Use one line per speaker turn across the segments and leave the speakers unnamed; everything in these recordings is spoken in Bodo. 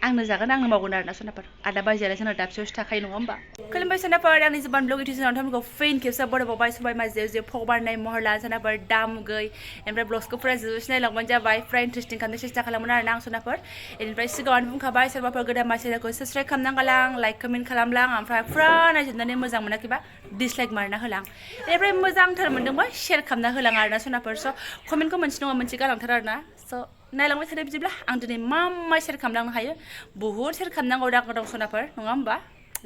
आंनो जागोन आंनो मावगोन आरोना सोनाफोर आदा बाजियालाय जोंना दाबसेयावसो थाखायो नङा होमबा खुलुमबाय सोनाफोर आंनि जोबान ब्लग इउटिउब चेनेलाव नोंथांमोनखौ फिन खेबसे बरायबावबाय सबाय माजे जे फग बारनाय महर लाना सोनाफोर दामुगै ओमफ्राय ब्लग्सखौ फुरा जोबोसे नायलांबानो जाबाय फ्राय इन्टारेस्टिं खालामनो सेस्था खालामोन आरोना आं सोनाफोर बेनिफ्राय सिगाङावनो बुंखाबाय सोरबाफोर गोदान मानसिखौ साबस्क्राइब खालामनांगालां लाइक कमेन्ट खालामलां ओमफ्राय फुरा नायजोबनानै मोजां मोनाखैबा डिसलाइक मारना होलां बेनिफ्राय मोजांथार मोनदोंबा शेयार खालामना होलां आरोना सोनाफोर स' कमेन्टखौ मोनसे नङा मोनसे गालांथार आरोना स' नायलांबाय थादो बिदिब्ला आं दिनै मा शेयार खालामलांनो हायो बुहुद शेयार खालामनांगौ दं सोनाफोर नङा होमबा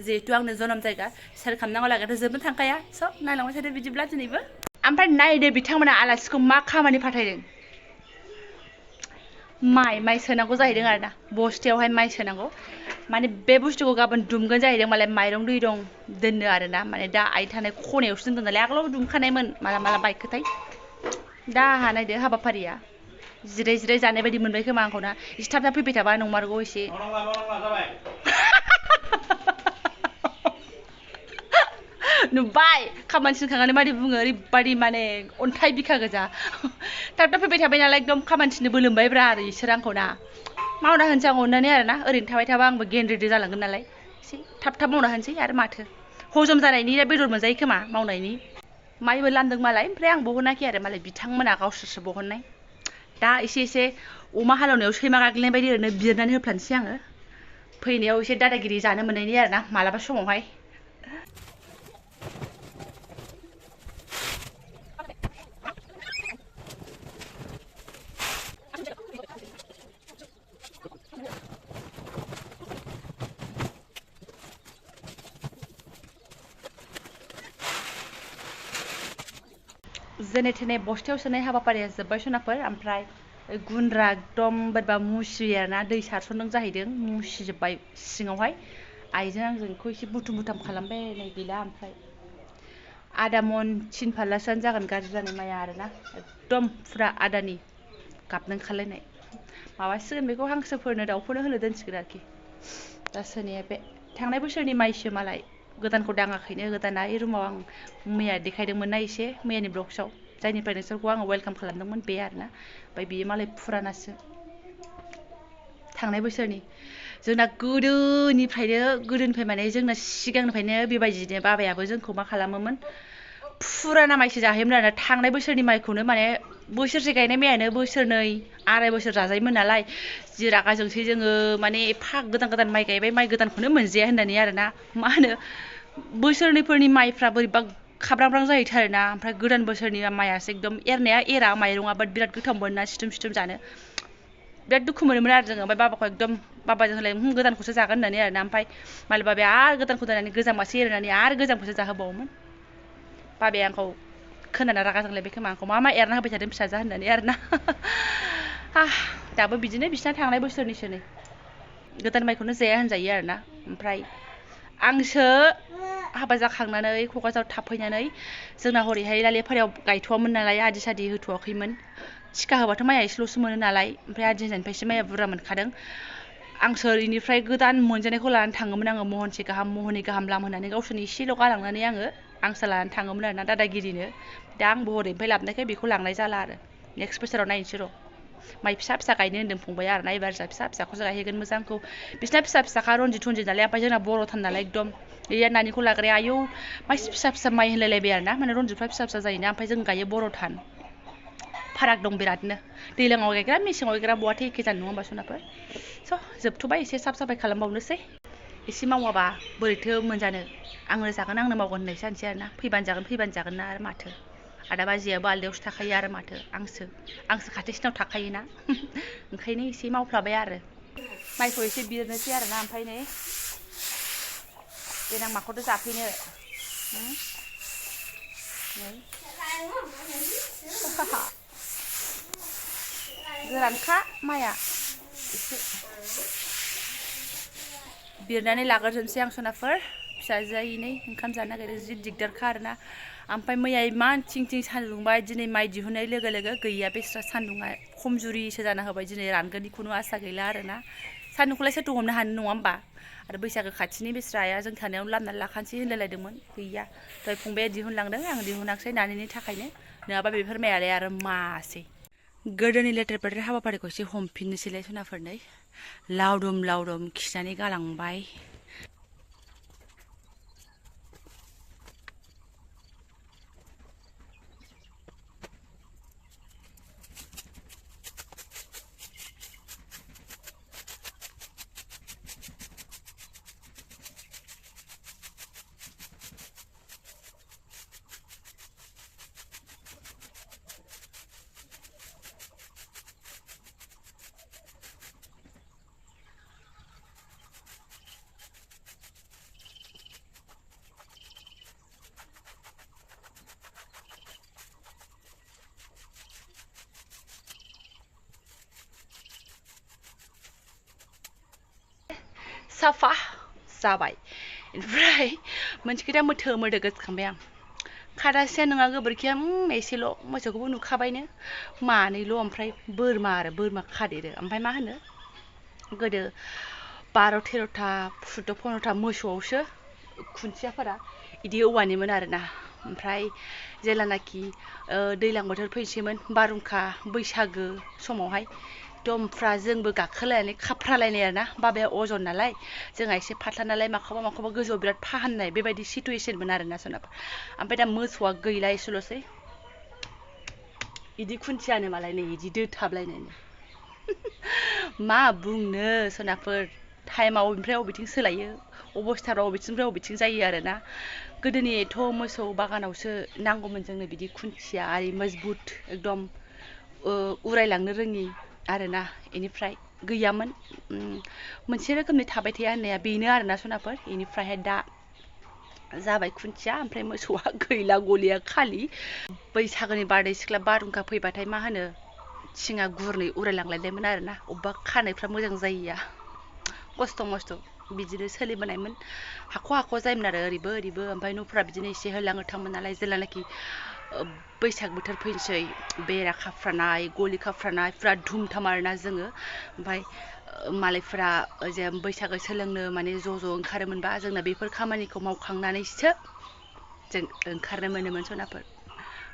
जिहेतु आंनो जोनोम जायगा शेयार खालामनांगौ लागाथ' जोबनो थांखाया स' नायलांबाय थादो बिदिब्ला दिनैबो ओमफ्राय नायदो बिथांमोना आलासिखौ मा खामानि फाथायदों माइ सोनांगौ जाहैदों आरोना बस्थायावहाय माइ सोनांगौ माने बे बुस्थुखौ गाबोन दुमगोन जाहैदों मालाय माइरं दैरं दोननो आरोना माने दा आइ थानाय खनायावसो दोनदों नालाय आगोलाव दुमखानायमोन माला बायखोथाय दा आंहा नायदो हाबाफारिया जिराय जानाय बायदि मोनबाय खोमा आंखौ ना एसे थाब फैबाय थाबा नंमारगौ एसे नुबाय खामानि थिनखांनानै मादि बुङो ओरैबादि माने अन्थाइ बिखा गोजा थाब फैबाय थाबाय नालाय एकदम खामानि थिननो बोलोमबायब्रा आरो इसोर आंखौ ना मावना होनोसै आं अननानै आरोना ओरैनो थाबाय थाबा आंबो गेनरेडि जालांगोन नालाय एसे थाब मावना होनोसै आरो माथो हजम जानायनि बेदर मोनजायो खोमा मावनायनि माइबो लामदों मालाय ओमफ्राय आं बहनाखै आरो मालाय बिथांमोना गावसोरसो बहननाय दा एसे अमा हालेवनायाव सैमा गाग्लिनाय बायदि ओरैनो बिरनानै होफ्लानोसै आङो फैनायाव एसे दादागिरि जानो मोननायनि आरोना मालाबा समावहाय जेने थेने बस्थायाव सोनाय हाबाफारिया जोब्बाय सोनाफोर ओमफ्राय गुन्द्रा एकदम बोरैबा मुसियो आरोना दै सारसनदों जाहैदों मुसिजोब्बाय सिङावहाय आइजों आंजों बेखौ एसे बुथुम खालामबाय गैला ओमफ्राय आदा मन 3 फारलासोआनो जागोन गाज्रि जानाय माइया आरोना एकदम फुरा आदानि गाबनो ओंखारलायनाय माबासिगोन बेखौ हांसोफोरनो दाउफोरनो होनो दोनसिगोन आरोखि दा सोनाया बे थांनाय बोसोरनि माइसो मालाय गोदानखौ दाङाखैनो गोदाना ओइ रुमाव आं मैया देखायदोंमोन ना एसे मैयानि ब्लग्सआव जायनिफ्राय नोंसोरखौ आङो वेलकाम खालामदोंमोन बे आरोना ओमफ्राय बियो मालाय फुरानासो थांनाय बोसोरनि जोंना गोदोनिफ्राय माने जोंना सिगांनिफ्रायनो बेबायदिनो बाबायाबो जोंखौ मा खालामोमोन फुराना माइसो जाहैयोमोन आरोना थांनाय बोसोरनि माइखौनो माने बोसोरसे गायनाय माइयानो बोसोरनै आराय बोसोर जाजायोमोन नालाय जि रागा जोंसै जोङो माने एफा गोदान माइ गायबाय माइ गोदानखौनो मोनजाया होननानै आरोना मा होनो बोसोरनैफोरनि माइफ्रा बोरैबा खाब्रां जाहैथारोना ओमफ्राय गोदान बोसोरनि माइयासो एकदम एरनाया एरा माइरङा बिराद गोथावमोन ना सिथुम जानो बिराद दुखु मोनोमोन आरो जोङो ओमफ्राय बाबाखौ एकदम बाबाजों होनलाय गोदानखौसो जागोन होननानै आरोना ओमफ्राय मालाय बाबाया आरो गोदानखौ दोननानै गोजांबासो एरनानै आरो गोजामखौसो जाहोबावोमोन बाबाया आंखौ खोनाना रागा जोंलायबाय खोमा आंखौ मा एरना होबाय थादों फिसाजा होननानै आरोना दाबो बिदिनो बिसिना थांनाय बोसोरनिसो नै गोदान माइखौनो जाया होनजायो आरोना ओमफ्राय आंसो हाबा जाखांनानै क'क्राझाराव थाफैनानै जोंना हरैहाय लालेपारायाव गायथ'वामोन नालाय आदि सादि होथ'वाखैमोन थिखा होबाथ' माइया एसेल'सो मोनो नालाय ओमफ्राय आदि होनायनिफ्रायसो माइया बुरजा मोनखादों आंसो इनिफ्राय गोदान मोनजानायखौ लानानै थाङोमोन आङो महनसे गाहाम महनै गाहाम लामहोनानै गावसोरनि एसेल' गालांनानै आंसो लानानै थाङोमोन आरोना दादागिरिनो दा आंबो हरैनिफ्राय लाबोनायखाय बेखौ लांनाय जाला आरो नेक्स्ट बोसोराव नायनोसै र' माइ फिसा गायनो होन्दों फंबाय आरोना एबार जा फिसाखौसो गायहैगोन मोजांखौ बिसिना फिसाखा रनजित नालाय ओमफ्राय जोंना बर'थार नालाय एकदम गैया नानिखौ लाग्राया आयौ माइ फिसा माइ होनलायलायबाय आरोना माने रनजितफ्रा फिसा जायोना ओमफ्राय जों गायो बर'थान फाराग दं बिरादनो दैज्लाङाव गायग्रा मेसेङाव गायग्रा बहाथो एखे जानो नङा होमबा सोनाफोर स' जोबथ'बाय एसे साफाय खालामबावनोसै एसे मावाबा बोरैथो मोनजानो आंनो जागोन आंनो मावगोन होननायसो जानोसै आरोना फैबानो जागोन ना आरो माथो आदा बाजियाबो आलदायावसो थाखायो आरो माथो आंसो खाथिसिनाव थाखायोना ओंखायनो एसे मावफ्लाबाय आरो माइखौ एसे बिरनोसै आरोना ओमफ्राय नै देनां माखौथ' जाफैनो गोरानखा माइया एसे बिरनानै लाग्रोजोबनोसै आं सनाफोर फिसाजोनै ओंखाम जानो नागिरदों जि दिगदारखा आरोना ओमफ्राय मैया इमान थिं सान्दुंबाय दिनै माइ दिहुननाय लोगो गैया बेस्रा सान्दुङा खमजुरिसो जाना होबाय दिनै रानगोन खुनु आसा गैला आरोना सान्दुंखौलाय सोरथो हमनो हानो नङा होमबा आरो बैसागो खाथिनि बेस्राया जों थानायाव लामनानै लाखानोसै होनलायलायदोंमोन गैया दहाय फंबाया दिहुनलांदों आं दिहुनाखिसै नानिनि थाखायनो नङाबा बेफोर माइयालाय आरो मासै गोदोनि लेथेर फेथेर हाबाफारिखौ एसे हमफिननोसैलाय सनाफोरनै लावदुम लावदुम खिनानै गालांबाय साफा जाबाय ओमफ्राय मोनसे खोथा मोदो गोसोखांबाय आं खादासेया नङा गोबोरखिया एसेल' मोसौखौबो नुखाबायनो मानैल' ओमफ्राय बोरमा खादेरो ओमफ्राय मा होनो गोदो 12-13टा 14-15टा मोसौआवसो खुन्थियाफोरा इदि औवानिमोन आरोना ओमफ्राय जेलानाखि दैज्लां बोथोर फैसैमोन बारहुंखा बैसागो समावहाय दमफ्रा जोंबो गाखोलायनानै खाफ्रालायनाय आरोना बाबाया अजन नालाय जोंहा एसे फाथ्ला नालाय माखौबा गोजौआव बिराद फाहामनाय बेबायदि सिटुवेसनमोन आरोना सोनाब ओमफ्राय दा मोसौआ गैला एसेल'सै इदि खुन्थियानो मालाय नै इदि दोथाबलायनायनो मा बुंनो सोनाफोर टाइमाव ओमफ्राय अबेथिं सोलायो अबस्थाराव अबेथिंनिफ्राय अबेथिं जायो आरोना गोदोनिथ' मोसौ बागानावसो नांगौमोन जोंनो बिदि खुन्थिया आरि मजबुत एकदम उरायलांनो रोङि आरोना इनिफ्राय गैयामोन मोनसे रोखोमनि थाबाय थाया होननाया बेनो आरोना सनाफोर इनिफ्रायहाय दा जाबाय खुन्थिया ओमफ्राय मोसौआ गैला गलिया खालि बैसागोनि बारदै सिख्ला बारहुंखा फैबाथाय मा होनो थिङा गुरनै उरायलांलायनायमोन आरोना अबेबा खानायफ्रा मोजां जायिया खस्थ' मस्थ' बिदिनो सोलिबोनायमोन हाख' जायोमोन आरो ओरैबो ओमफ्राय न'फ्रा बिदिनो एसे होलाङो थांमोन नालाय जेलानाखि बैसाग बोथोर फैनोसै बेरा खाफ्रानाय गलि खाफ्रानाय बिराद धुमधाम आरोना जोङो ओमफ्राय मालायफ्रा जे बैसागो सोलोंनो माने ज' ओंखारोमोनबा जोंना बेफोर खामानिखौ मावखांनानैसो जों ओंखारनो मोनोमोन सनाफोर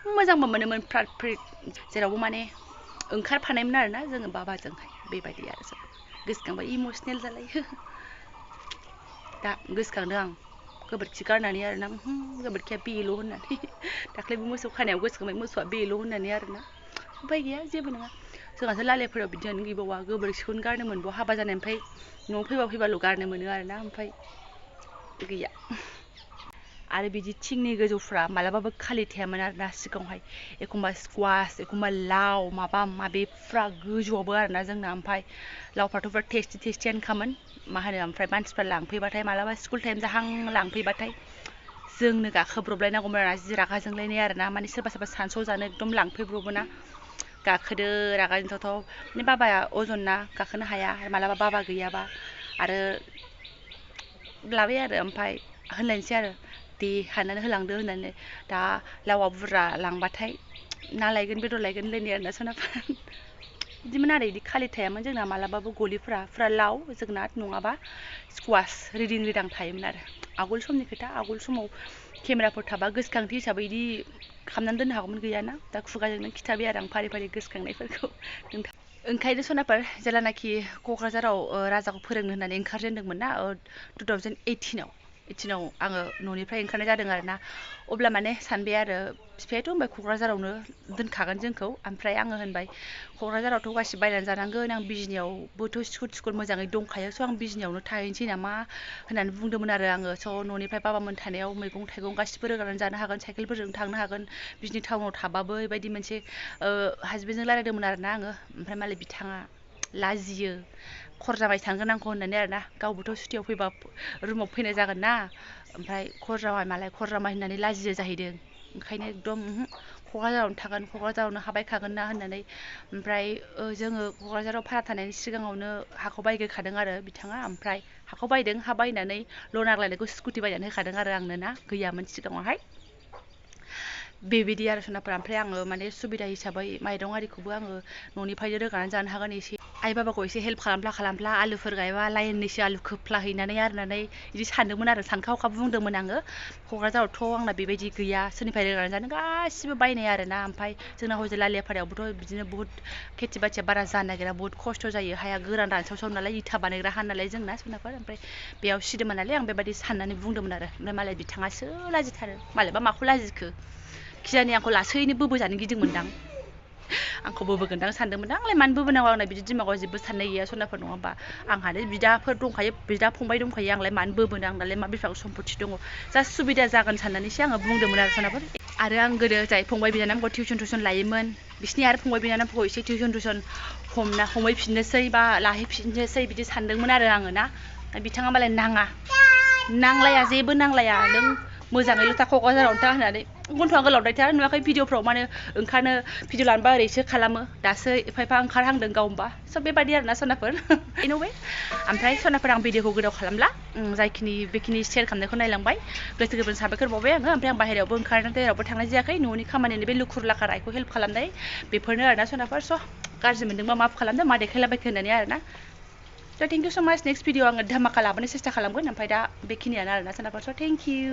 मोजांबो मोनोमोन फ्रात फ्रित जेरावबो माने ओंखारफानायमोन आरोना जोङो बाबाजोंहाय बेबायदि आरो जों गोसोखांबा इमसनेल जालायो दा गोसोखांदों आं गोबोरखि गारनानै आरोना गोबोरखिया बेल' होननानै दाख्लैबो मोसौ खानायाव गोसोखांबाय मोसौआ बेल' होननानै आरोना उफाय गैया जेबो नङा जोंहासो लालेफोराव बिदियानो गैबावा गोबोरखिखौनो गारनो मोनबावा हाबा जानायनिफ्राय न'आव फैबाल' गारनो मोनो आरोना ओमफ्राय गैया आरो बिदि थिंनि गोजौफ्रा मालाबाबो खालि थायामोन आरोना सिगाङावहाय एखमबा स्क्वास एखमबा लाव माबा माबिफ्रा गोजौआवबो आरोना जोंना ओमफ्राय लावफ्राथ' बिराद टेस्टियानोखामोन मा होनो ओमफ्राय मानसिफ्रा लांफैबाथाय मालाबा स्कुल टाइम जाहां लांफैबाथाय जोंनो गाखोब्रबलायनांगौमोन आरोना जि रागा जोंलायनाय आरोना माने सोरबा सानस'जानो एकदम लांफैब्रबोना गाखोदो रागा जोंथावथाव माने बाबाया अजन ना गाखोनो हाया मालाबा बाबा गैयाबा आरो लाबाय आरो ओमफ्राय होनलायनोसै आरो दे हाननानै होलांदो होननानै दा लावा बुरजा लांबाथाय ना लायगोन बेदर लायगोन होनलायनाय आरोना सोनाब बिदिमोन आरो बिदि खालि थायामोन जोंना मालाबाबो गलिफ्रा फुरा लाव जोगोनार नङाबा स्क्वास रिदिं थायोमोन आरो आगोल समनि खोथा आगोल समाव केमेराफोर थाबा गोसोखांथि हिसाबै बिदि खालामनानै दोननो हागौमोन गैयाना दा खुगाजोंनो खिथाबाय आरो आं फारि गोसोखांनायफोरखौ नोंथां ओंखायनो सनाफोर जेलानाखि क'क्राझाराव राजाखौ फोरोंनो होननानै ओंखारजेनदोंमोन ना 2018आव आङो न'निफ्राय ओंखारनाय जादों आरोना अब्ला माने सानबाय आरो बिफायाथ' होनबाय क'क्राझारावनो दोनखागोन जोंखौ ओमफ्राय आङो होनबाय क'क्राझारावथ' गासिबो बायनानै जानांगोन आं बिजनियावबोथ' स्कुल मोजाङै दंखायो स' आं बिजनियावनो थाहैनोसै नामा होननानै बुंदोंमोन आरो आङो स' न'निफ्राय बाबामोन थानायाव मैगं थाइगं गासिबो रोगानानै जानो हागोन साइकेलफोरजों थांनो हागोन बिजनि टाउनाव थाबाबो बेबायदि मोनसे हासबेन्डजों रायलायदोंमोन आरोना आङो ओमफ्राय मालाय बिथाङा लाजियो खर जाबाय थांगोन आंखौ होननानै आरोना गावबोथ' सुटियाव फैबा रुमाव फैनाय जागोन ना ओमफ्राय खर जामाय होननानै लाजियो जाहैदों ओंखायनो एकदम क'क्राझारावनो थागोन क'क्राझारावनो हा बायखागोन ना होननानै ओमफ्राय जोङो क'क्राझाराव भारा थानायनि सिगाङावनो हाखौ बायग्रोखादों आरो बिथाङा ओमफ्राय हाखौ बायदों हा बायनानै लन आग्लायनायखौ स्कुटि बायनानै होखादों आरो आंनो ना गैयामोन सिगाङावहाय बेबायदि आरो सोनाफोरा ओमफ्राय आङो माने सुबिदा हिसाबै माइरं आरिखौबो आङो न'निफ्रायनो रोगानानै जानो हागोन एसे आइ बाबाखौ एसे हेल्प खालामफ्ला आलुफोर गायबा लाइननैसो आलु खोफ्लाहैनानै आरनानै बिदि सानदोंमोन आरो सानखा हखा बुंदोंमोन आङो क'क्राझारावथ' आंना बेबायदि गैया सोरनिफ्राय रोगानानै जानो गासिबो बायनाय आरोना ओमफ्राय जोंना हजों लालियाफारायावबोथ' बिदिनो बहुत खेथि बाथिया बारा जानो नागिरा बहुत खस्थ' जायो हाया गोरान रानसावसाव नालाय इथा बानायग्रा हा नालाय जोंना सोनाफोर ओमफ्राय बेयाव सिदोमा नालाय आं बेबायदि साननानै बुंदोंमोन आरो ओमफ्राय मालाय बिथाङासो लाजिथारो मालायबा माखौ लाजिखो खिजानि आंखौ लासैनो बोबोजानो गिदिंमोनदां आंखौ बोबोगोनदां सानदोंमोन आंलाय मानो बोबोनांगौ आंना बिदि दिमागाव जेबो साननाय गैया सनाफोर नङाबा आंहानो बिदाफोर दंखायो बिदा फंबाय दंखायो आंलाय मानो बोबोनो आंनालाय मा बेसेबां सम्पति दङ जास्ट सुबिदा जागोन साननानैसो आङो बुंदोंमोन आरो सनाफोर आरो आं गोदो जाय फंबाय बिनानावखौ टिउसन लायोमोन बिसिनि आरो फंबाय बिनानावखौ एसे टिउसन हमहैफिननोसै बा लाहैफिननोसै बिदि सानदोंमोन आरो आङो ना बिथाङा मालाय नांलाया जेबो नांलाया नों मोजाङैल' था क'क्राझारावनो था होननानै गन्थ'आ गोलावद्रायथार नुवाखै भिडिअफ्राव माने ओंखारनो भिडिअ लानोबा ओरैसो खालामो दासो एफा ओंखारहांदों गावबा सब बेबायदि आरोना सनाफोर एन'वे ओमफ्राय सनाफोर आं भिडिअखौ गोदाव खालामला जायखिनि बेखिनि शेयार खालामनायखौ नायलांबाय गोसो गोरबोनि साबायखर बावबाय आङो ओमफ्राय आं बाहेरायावबो ओंखारनानै जेरावबो थांनाय जायाखै न'नि खामानिनि बे लुखुर लाखार आइखौ हेल्प खालामनाय बेफोरनो आरोना सनाफोर स' गाज्रि मोनदोंबा माफ खालामदो मा देखायलाबायखो होननानै आरोना थ' थेंक इउ स' माच नेक्स्ट भिडिअ आङो धामाका लाबोनो सेस्था खालामगोन ओमफ्राय दा बेखिनियानो आरोना सनाफोर स' थेंक इउ